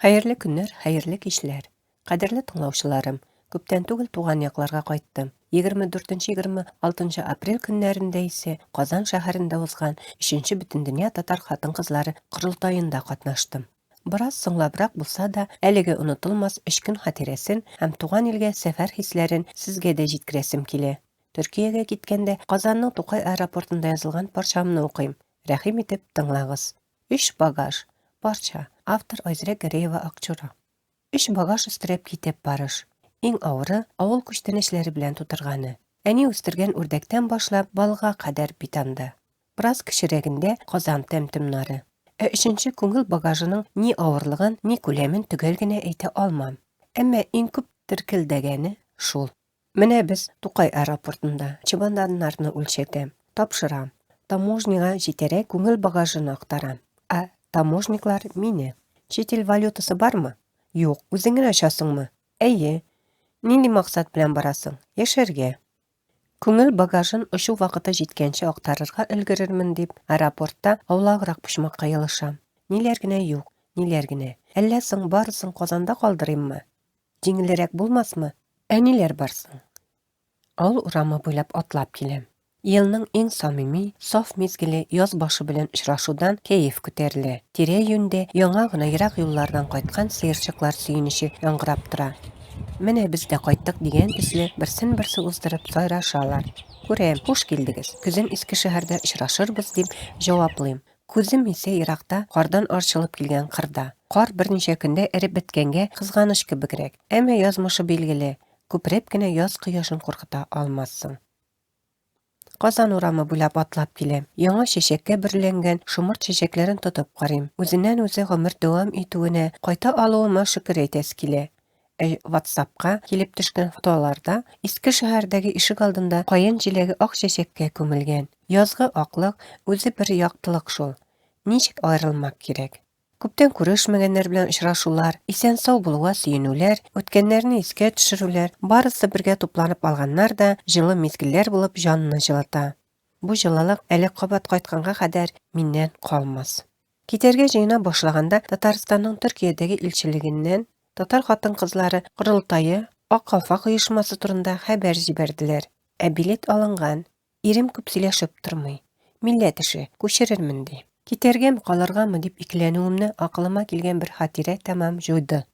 Хәерле көннәр, хәерле кичләр! Кадерле тыңлаучыларым, күптән түгел туган якларга кайттым. 24-26 апрель көннәрендә исә Казан шәһәрендә узган Өченче Бөтендөнья татар хатын-кызлары корылтаенда катнаштым. Бераз соңлабрак булса да, әлеге онытылмас өч көн хатирәсен һәм туган илгә сәфәр хисләрен сезгә дә җиткерәсем килә. Төркиягә киткәндә Казанның Тукай аэропортында язылган парчамны укыйм. Рәхим итеп тыңлагыз. Өч багаж. Парча. Автор Айзирә Гәрәева Акчура. Өч багаж өстерәп китеп барыш. Иң авыры, авыл күчтәнәчләре белән тутырганы. Әни үстергән үрдәктән башлап, балга кадәр бит анда. Бераз кечерәгендә Казан тәм-томнары. Ә өченче күңел багажының ни авырлыгын, ни күләмен төгәл генә әйтә алмам. Әмма иң күп теркелдәгәне шул. Менә без Тукай аэропортында, чемоданнарны үлчәтәм, тапшырам. Таможняга җитәрәк күңел багажын актарам. Ә таможниклар мине. Чит ил валютасы бармы? Юк. Үзең генә очасыңмы? Әйе. Нинди максат белән барасың? Яшәргә. Күңел багажын очу вакыты җиткәнче актарырга өлгерермен дип, аэропортта аулаграк почмакка елышам. Ниләр генә юк, ниләр генә. Әллә соң барысын Казанда калдырыйммы? Җиңелрәк булмасмы? Ә ниләр бар соң? Авыл урамы буйлап атлап киләм. Елның иң самими, саф мизгеле яз башы белән очрашудан кәеф күтәрелә. Тирә-юньдә яңа гына ерак юллардан кайткан сыерчыклар сөенече яңгырап тора. Менә без дә кайттык дигән төсле берсен-берсе уздырып сайрашалар. Күрәм, хуш килдегез, көзен Искешәһәрдә очрашырбыз, дип җаваплыйм. Күзем исә еракта, кардан арчылып килгән кырда. Кар берничә көндә эреп беткәнгә кызганыч кебегрәк. Әмма язмышы билгеле, күпереп кенә яз кояшын куркыта алмассың. Казан урамы буйлап атлап киләм. Яңа чәчәккә бөреләнгән шомырт чәчәкләрен тотып карыйм. Үзеннән-үзе гомер дәвам итүенә, кайта алуыма шөкер әйтәсе килә. Ә ватсапка килеп төшкән фотоларда Иске шәһәрдәге ишегалдында каен җиләге ак чәчәккә күмелгән. Язгы аклык, үзе бер яктылык шул. Ничек аерылмак кирәк? Күптән күрешмәгәннәр белән очрашулар, исән-сау булуга сөенүләр, үткәннәрне искә төшерүләр, барысы бергә тупланып алганнар да җылы мизгелләр булып җанны җылыта. Бу җылылык әле кабат кайтканга кадәр миннән калмас. Китәргә җыена башлаганда Татарстанның Төркиядәге илчелегеннән татар хатын-кызлары корылтае, Ак калфак оешмасы турында хәбәр җибәрделәр. Ә билет алынган. Ирем күп сөйләшеп тормый. Милләт эше, күчерермен, ди. Китәргәме, калыргамы дип икеләнүемне акылыма килгән бер хатирә тәмам җуйды.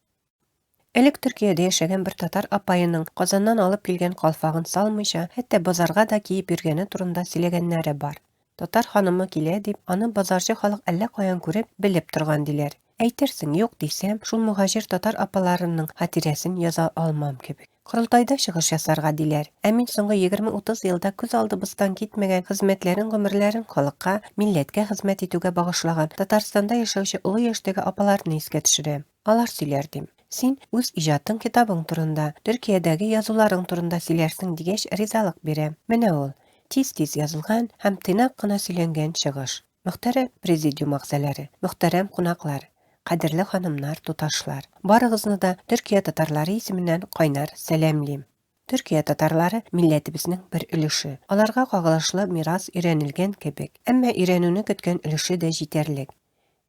Элек Төркиядә яшәгән бер татар апаеның Казаннан алып килгән калфагын салмыйча, хәтта базарга да киеп йөргәне турында сөйләгәннәре бар. Татар ханымы килә дип, аны базарчы халык әллә каян күреп, белеп торган, диләр. Әйтерсең, юк дисәм, шул мөһаҗир татар апаларының хатирәсен яза алмам кебек. Корылтайда чыгыш ясарга, диләр. Ә мин соңгы егерме-утыз елда күз алдыбыздан китмәгән хезмәтләрен гомерләрен халыкка, милләткә хезмәт итүгә багышлаган Татарстанда яшәүче олы яшьтәге апаларны искә төшерәм. Алар сөйләр, дим. Син үз иҗатың, китабың турында, Төркиядәге язуларың турында сөйләрсең, дигәч, ризалык бирәм. Менә ул, тиз-тиз язылган һәм тыйнак кына сөйләнгән чыгыш. Мөхтәрәм президиум әгъзалары, мөхтәрәм кунаклар, кадерле ханымнар, туташлар! Барыгызны да Төркия татарлары исеменнән кайнар сәламлим. Төркия татарлары милләтебезнең бер өлеше. Аларга кагылышлы мирас өйрәнелгән кебек, әмма өйрәнүне көткән өлеше дә җитәрлек.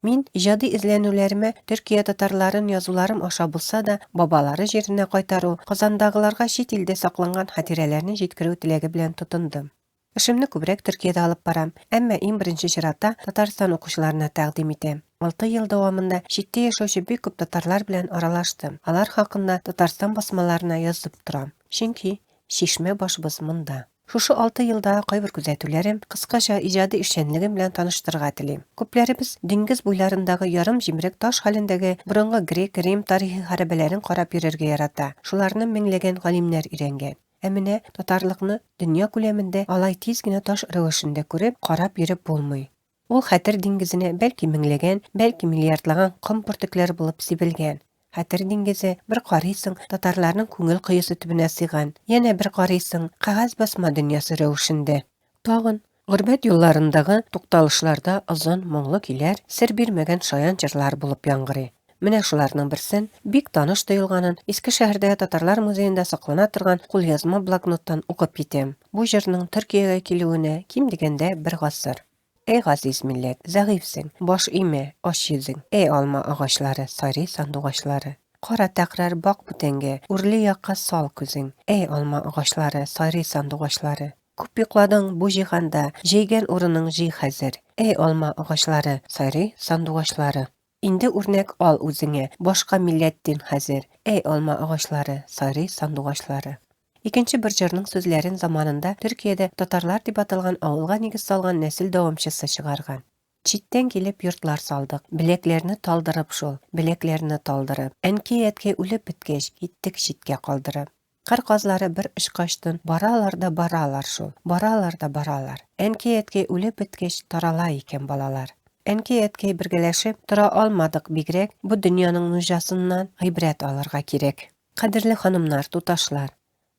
Мин иҗади эзләнүләремә Төркия татарларын язуларым аша булса да бабалары җиренә кайтару, Казандагыларга чит илдә сакланган хатирәләрне җиткерү теләге белән тотындым. Эшемне күбрәк Төркиядә алып барам, әмма иң беренче чиратта Татарстан укучыларына тәкъдим итәм. Алты ел дәвамында читтә яшәүче бик күп татарлар белән аралаштым, алар хакында Татарстан басмаларына язып торам, чөнки чишмә башыбыз монда. Шушы алты елдагы кайбер күзәтүләрем, кыскача иҗади эшчәнлегем белән таныштырырга телим. Күпләребез диңгез буйларындагы ярым җимерек таш хәлендәге борынгы грек, рим тарихи хәрабәләрен карап йөрергә ярата, шуларны меңләгән галимнәр өйрәнгән. Ә менә татарлыкны дөнья күләмендә алай тиз генә таш рәвешендә күреп, карап йөреп булмый. Ул хәтер диңгезенә бәлки меңләгән, бәлки миллиардлаган ком бөртекләре булып сибелгән. Хәтер диңгезе, бер карыйсың, татарларның күңел коесы төбенә сыйган, янә бер карыйсың, кәгазь басма дөньясы рәвешендә. Тагын, горбәт юлларындагы тукталышларда озын, моңлы көйләр, сер бирмәгән шаян җырлар булып яңгырый. Менә шуларның берсен, бик таныш тоелганын, Искешәһәрдәге татарлар музеенда саклана торган кулъязма блокноттан укып китәм. Бу җырның Төркиягә килүенә ким дигәндә бер гасыр. Әй газиз милләт, зәгыйфьсең, баш имә, ач йөзең. Әй алма агачлары, сайрый сандугачлары. Кара тәкърар бак бүтәнгә, үрле якка сал күзең. Әй алма агачлары, сайрый сандугачлары. Күп йокладың бу җиһанда, җәйгән урының җый хәзер. Әй алма агачлары, сайрый сандугачлары. Инде үрнәк ал үзеңә, башка милләттин хәзер. Әй алма агачлары, сайрый сандугачлары. Икенче бер җырның сүзләрен заманында Төркиядә татарлар дип аталган авылга нигез салган нәсел дәвамчысы чыгарган. Читтән килеп йортлар салдык, беләкләрне талдырып шул, беләкләрне талдырып. Әнкәй-әткәй үлеп беткәч, киттек читкә калдырып. Кыр казлары бер очкачтын, баралар да баралар шул, баралар да баралар. Әнкәй-әткәй үлеп беткәч, тарала икән балалар. Әнкәй-әткәй бергәләшеп, тора алмадык бигрәк, бу дөньяның нужасыннан гыйбрәт алырга кирәк. Кадерле ханымнар, туташлар!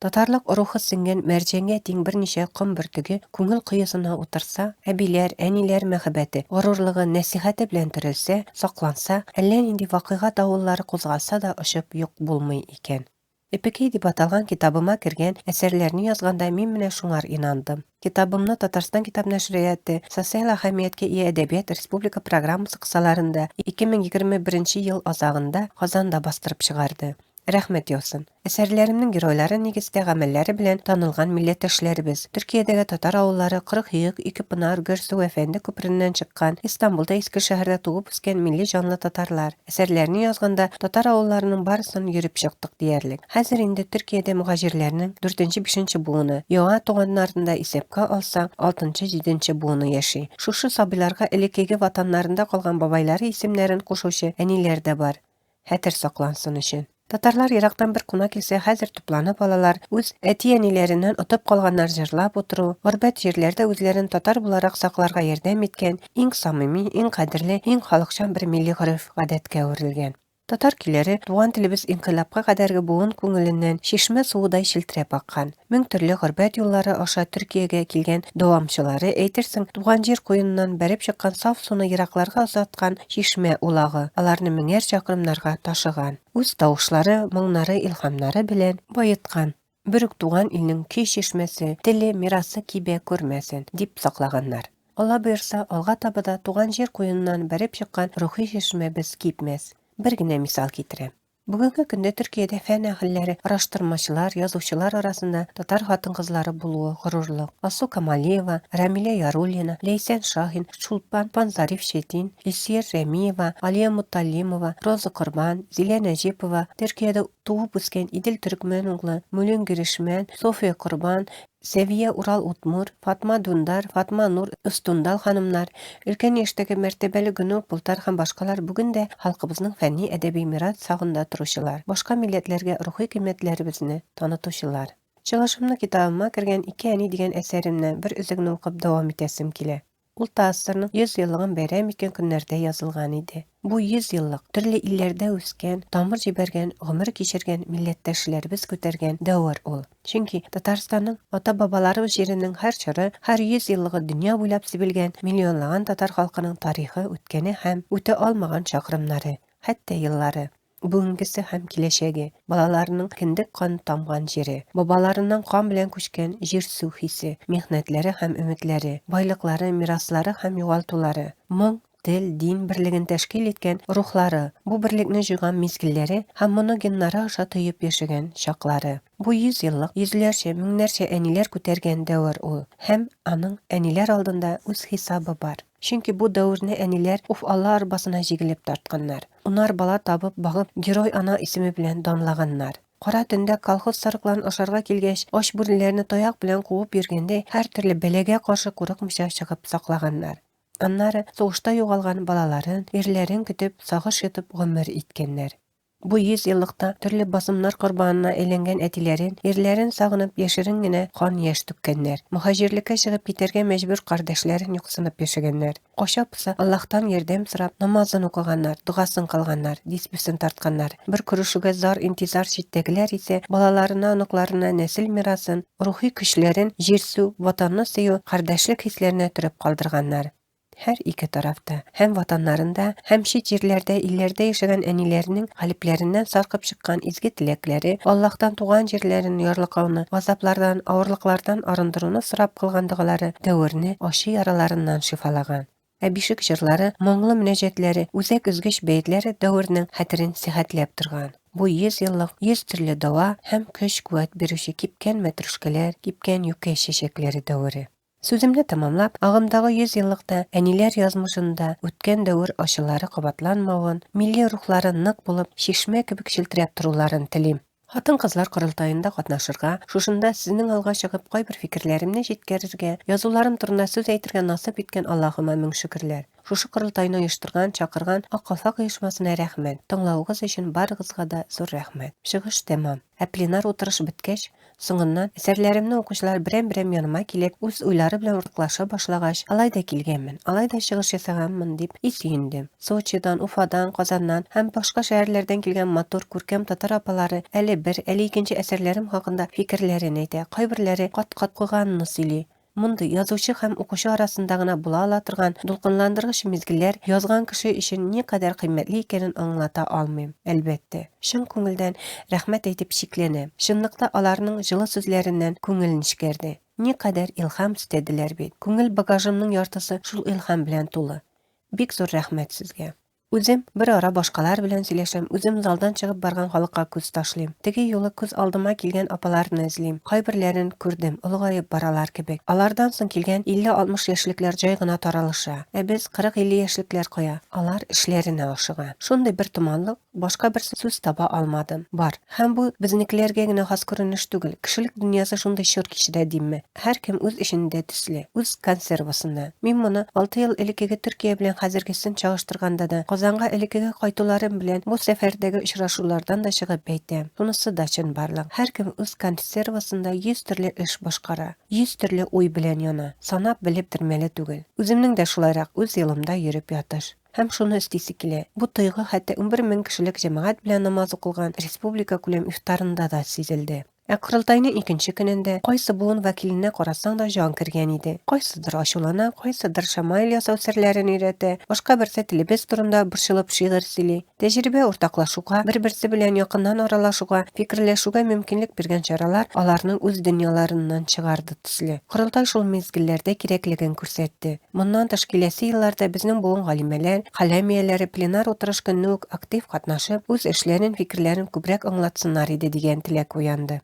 Татарлык рухы сеңгән мәрҗәнгә тиң берничә ком бөртеге күңел коесына утырса, әбиләр, әниләр мәхәббәте, горурлыгы, нәсыйхәте белән терелсә, сакланса, әллә нинди вакыйга давыллары кузгалса да очып юк булмый икән. Эпекей дип аталган китабыма кергән әсәрләрне язганда мин менә шуңар инандым. Китабымны Татарстан китап нәшрияты Социаль әһәмияткә ия әдәбият республика программасы кысаларында 2021 ел азагында Казанда бастырып чыгарды. Рәхмәт яусын. Әсәрләремнең геройлары нигездә гамәлләре белән танылган милләттәшләребез, Төркиядәге татар авыллары Кырык Ике Пынар, Гөрсу әфәнде күпереннән чыккан, Истанбулда Иске шәһәрдә туып үскән милли җанлы татарлар. Әсәрләрне язганда татар авылларының барысын йөреп чыктык диярлек. Хәзер инде Төркиядә мөһаҗирләрнең дүртенче-бишенче буыны, яңа туганнарны да исәпкә алсаң, алтынчы-җиденче буыны яши. Шушы сабыйларга элеккеге ватаннарында калган бабайлары исемнәрен кушучы әниләр дә бар. Хәтер саклансын өчен. Татарлар ерактан бер кунак килсә, хәзер тупланып алалар, үз әти-әниләреннән отып калганнар җырлап утыру, горбәт җирләрдә үзләрен татар буларак сакларга ярдәм иткән иң самими, иң кадерле, иң халыкчан бер милли гореф-гадәткә әверелгән. Татар көйләре туган телебез инкыйлабка кадәрге буын күңеленнән чишмә суыдай челтерәп аккан. Мең төрле горбәт юллары аша Төркиягә килгән дәвамчылары, әйтерсең, туган җир куеныннан бәреп чыккан саф суны еракларга озаткан чишмә улагы, аларны меңәр чакрымнарга ташыган. Үз тавышлары, моңнары, илһамнары белән баеткан. Бер үк туган илнең көй чишмәсе, теле, мирасы кибә күрмәсен, дип саклаганнар. Алла боерса, алга таба да туган җир куеныннан бәреп чыккан рухи чишмәбез кипмәс. Бер генә мисал китерәм. Бүгенге көндә Төркиядә фән әһелләре, араштырмачылар, язучылар арасында татар хатын-кызлары булуы горурлык. Алсу Камалиева, Рәмилә Яруллина, Ләйсән Шаһин, Чулпан Зариф Четин, Илсөяр Рәмиева, Алия Муталлимова, Роза Корбан, Зилә Нәҗипова, Төркиядә туып үскән Идел Төркмән углы, Мөлен Гөрешмән, София Корбан, Сәвия Урал Утмур, Фатма Дундар, Фатма Нур Өстундал ханымнар, өлкән яшьтәге мәртәбәле Гөнүр Пултар һәм башкалар бүген дә халкыбызның фәнни-әдәби мирас сагында торучылар, башка милләтләргә рухи кыйммәтләребезне танытучылар. Чыгышымны китабыма кергән Ике әни дигән әсәремнән бер өзекне укып дәвам итәсем килә. Ул ТАССРның 100 еллыгын бәйрәм иткән көннәрдә язылган иде. Бу 100 еллык, төрле илләрдә үскән, тамыр җибәргән, гомер кичергән милләттәшләребез күтәргән дәвер ул. Чөнки Татарстанның ата-бабаларыбыз җиренең һәр чоры, һәр 100 еллыгы дөнья буйлап сибелгән миллионлаган татар халкының тарихы, үткәне һәм үтә алмаган чакрымнары, хәтта еллары. Бүгенгесе һәм киләчәге, балаларының кендек кан тамган җире, бабаларыннан кан белән күчкән җир-су хисе, михнәтләре һәм өметләре, байлыклары, мираслары һәм югалтулары, моң, тел, дин берлеген тәшкил иткән рухлары, бу берлекне җуйган мизгелләре һәм моны геннары аша тоеп яшәгән чаклары. Бу 100 еллык, йөзләрчә, меңнәрчә әниләр күтәргән дәвер ул. Һәм аның әниләр алдында үз хисабы бар. Чөнки бу дәверне әниләр уф алла арбасына җигелеп тартканнар. Унар бала табып, багып, Герой ана исеме белән данлаганнар. Кара төндә колхоз сарыкларын ашарга килгәч, ач бүреләрне таяк белән куып йөргәндәй, һәртөрле бәлагә каршы курыкмыйча чыгып саклаганнар. Аннары сугышта югалган балаларын, ирләрен көтеп, сагыш йотып гомер иткәннәр. Бу 100 еллыкта төрле басымнар корбанына әйләнгән әтиләрен, ирләрен сагынып яшерен генә кан-яшь түккәннәр. Мөһаҗирлеккә чыгып китәргә мәҗбүр кардәшләрен юксынып яшәгәннәр. Кача-поса Аллаһтан ярдәм сорап, намазын укыганнар, догасын кылганнар, дисбесен тартканнар. Бер күрешүгә зар-интизар читтәгеләр исә балаларына, оныкларына нәсел мирасын, рухи көчләрен җир-су, Ватанны сөю, кардәшлек хисләренә төреп калдырганнар. Һәр ике тарафта, һәм ватаннарында, һәм чит җирләрдә, илләрдә яшәгән әниләренең калебләреннән саркып чыккан изге теләкләре, Аллаһтан туган җирләрен ярлыкауны, газаплардан, авырлыклардан арындыруны сорап кылган догалары дәверне ачы яраларыннан шифалаган. Ә бишек җырлары, моңлы мөнәҗәтләре, үзәк өзгеч бәетләре дәвернең хәтерен сихәтләп торган. Бу 100 еллык, 100 төрле дава һәм көч-куәт бирүче кипкән мәтрүшкәләр, кипкән юкә чәчәкләре дәвере. Сүземне тәмамлап, агымдагы 100 еллыкта әниләр язмышында үткән дәвер ачылары кабатланмавын, милли рухлары нык булып, чишмә кебек челтерәп торуларын телим. Хатын-кызлар корылтаенда катнашырга, шушында сезнең алга чыгып кайбер фикерләремне җиткерергә, язуларым турында сүз әйтергә насыйп иткән Аллаһыма мең шөкерләр. Шушы корылтайны оештырган, чакырган Ак калфак оешмасына рәхмәт. Тыңлавыгыз өчен барыгызга да зур рәхмәт. Чыгыш тәмам. Ә пленар утырыш беткәч, соңыннан, әсәрләремне укучылар берәм-берәм яныма килеп, үз уйлары белән уртаклаша башлагач, алай да килгәнмен, алай да чыгыш ясаганмын дип и сөендем. Сочидан, Уфадан, Казаннан һәм башка шәһәрләрдән килгән матур, күркәм татар апалары әле бер, әле икенче әсәрләрем хакында фикерләрен әйтә, кайберләре кат-кат укыганны сөйли. Мондый, язучы һәм укучы арасында гына була ала торган дулкынландыргыч мизгелләр язган кеше өчен никадәр кыйммәтле икәнен аңлата алмыйм, әлбәттә. Чын күңелдән рәхмәт әйтеп чикләнәм. Чынлыкта аларның җылы сүзләреннән күңел нечкәрде. Никадәр илһам өстәделәр бит. Күңел багажымның яртысы шул илһам белән тулы. Бик зур рәхмәт сезгә. Үзем берара башкалар белән сөйләшәм, үзем залдан чыгып барган халыкка күз ташлыйм. Теге юлы күз алдыма килгән апаларны эзлим. Кайберләрен күрдем, олыгаеп баралар кебек. Алардан соң килгән 50-60 яшьлекләр җай гына таралыша. Ә без, 40-50 яшьлекләр кая? Алар эшләренә ашыга. Шундый бер томанлык, башка бер сүз таба алмадым. Бар. Һәм бу безнекеләргә генә хас күренеш түгел, кешелек дөньясы шундый чор кичерә димме. Һәркем үз эчендә төсле, үз консервасында. Мин моны алты ел элеккеге Төркия белән хәзергесен чагыштырганда да, Казанга элеккеге кайтуларым белән бу сәфәрдәге очрашулардан да чыгып әйтәм. Шунысы да чынбарлык, һәркем үз консервасында 100 төрле эш башкара, 100 төрле уй белән яна. Санап белеп бетермәле түгел. Үземнең дә шулайрак үз юлымда йөреп ятыш. Һәм шуны өстисе килә, бу тойгы хәтта 11 мең кешелек җәмәгать белән намаз укылган республикакүләм ифтарында да сизелде. Ә корылтайның икенче көнендә кайсы буын вәкиленә карасаң да җан кергән иде. Кайсыдыр ачулана, кайсыдыр шамаил ясау серләрен өйрәтә, башка берсе телебез турында борчылып шигырь сөйли. Тәҗрибә уртаклашуга, бер-берсе белән якыннан аралашуга, фикерләшүгә мөмкинлек биргән чаралар аларны үз дөньяларыннан чыгарды төсле. Корылтай шул мизгелләрдә кирәклеген күрсәтте. Моннан тыш, киләсе елларда безнең буын галимәләр, каләм ияләре пленар утырыш көнне үк актив катнашып, үз эшләрен, фикерләрен күбрәк аңлатсыннар иде дигән теләк уянды.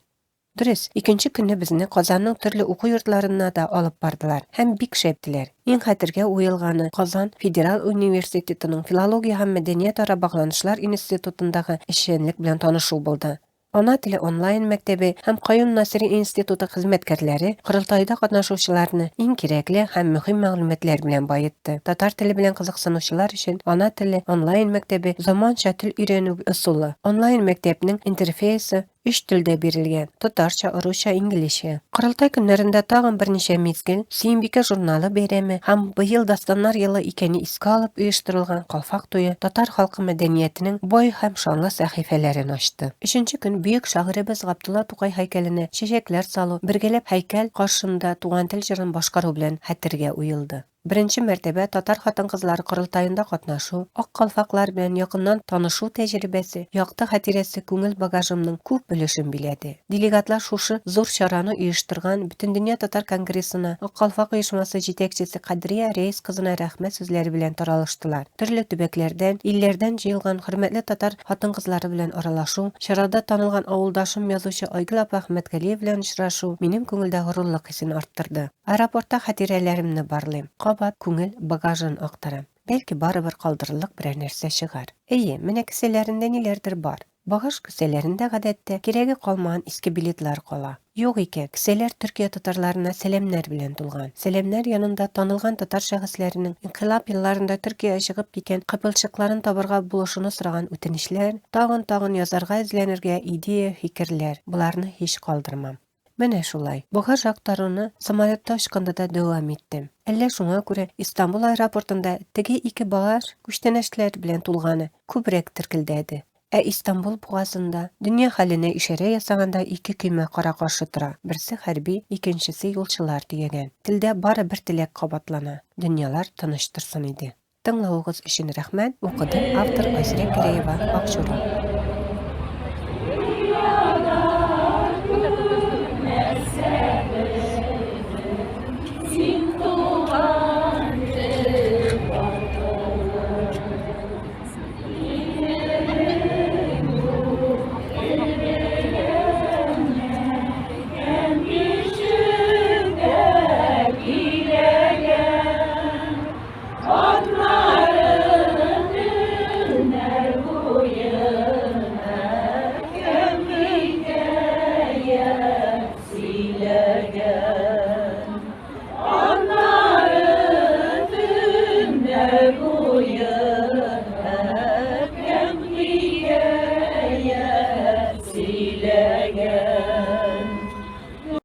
Дөрес, икенче көнне безне Казанның төрле уку йортларына да алып бардылар һәм бик шәп иттеләр. Иң хәтергә уелганы, Казан федераль университетының Филология һәм мәдәниятара багланышлар институтындагы эшчәнлек белән танышу булды. Ана теле онлайн мәктәбе һәм Каюм Насыйри институты хезмәткәрләре корылтайда катнашучыларны иң кирәкле һәм мөһим мәгълүматлар белән баетты. Татар теле белән кызыксынучылар өчен Ана теле онлайн мәктәбе заманча тел өйрәнү ысулы. Онлайн мәктәпнең интерфейсы өч телдә бирелгән, татарча, русча, инглизчә. Корылтай көннәрендә тагын берничә мизгел, Сөембикә журналы бәйрәме һәм быел Дастаннар елы икәне искә алып оештырылган Калфак туе татар халкы мәдәниятенең бай һәм шанлы сәхифәләрен ачты. Өченче көн бөек шагыйребез Габдулла Тукай һәйкәленә чәчәкләр салу, бергәләп һәйкәл каршында Туган тел җырын башкару белән хәтергә уелды. Беренче мәртәбә татар хатын-кызлары корылтаенда катнашу, ак калфаклар белән якыннан танышу тәҗрибәсе, якты хатирәсе күңел багажымның күп өлешен биләде. Делегатлар шушы зур чараны оештырган Бөтендөнья татар конгрессына Ак калфак оешмасы җитәкчесе Кадрия Рәис кызына рәхмәт сүзләре белән таралыштылар. Төрле төбәкләрдән, илләрдән җыелган хөрмәтле татар хатын-кызлары белән аралашу, чарада танылган авылдашым язучы Айгөл апа Әхмәтгалиева белән очрашу минем күңелдә горурлык хисен арттырды. Аэропортта хатирәләремне барлыйм, кабат күңел багажын актарам. Бәлки, барыбер калдырырлык берәр нәрсә чыгар. Әйе, менә кесәләрендә ниләрдер бар. Багаж кесәләрендә, гадәттә, кирәге калмаган иске билетлар кала. Юк икән, кесәләр Төркия татарларына сәламнәр белән тулган. Сәламнәр янында танылган татар шәхесләренең инкыйлаб елларында Төркиягә чыгып киткән кыйпылчыкларын табарга булышуны сораган үтенечләр, тагын-тагын язарга эзләнергә идея, фикерләр, боларны һич калдырмам. Менә шулай. Багаж актаруны самолетта очканда да дәвам иттем. Әллә шуңа күрә Истанбул аэропортында теге ике багаж күчтәнәчләр белән тулганы күбрәк теркелдәде. Ә Истанбул бугазында, дөнья хәленә ишарә ясаганда ике көймә кара-каршы тора, берсе хәрби, икенчесе юлчылар төягән. Телдә бары бер теләк кабатлана, дөньялар тыныч торсын иде. Тыңлавыгыз өчен рәхмәт, укыды автор Айзирә Гәрәева, Акчура. Аннары төннәр.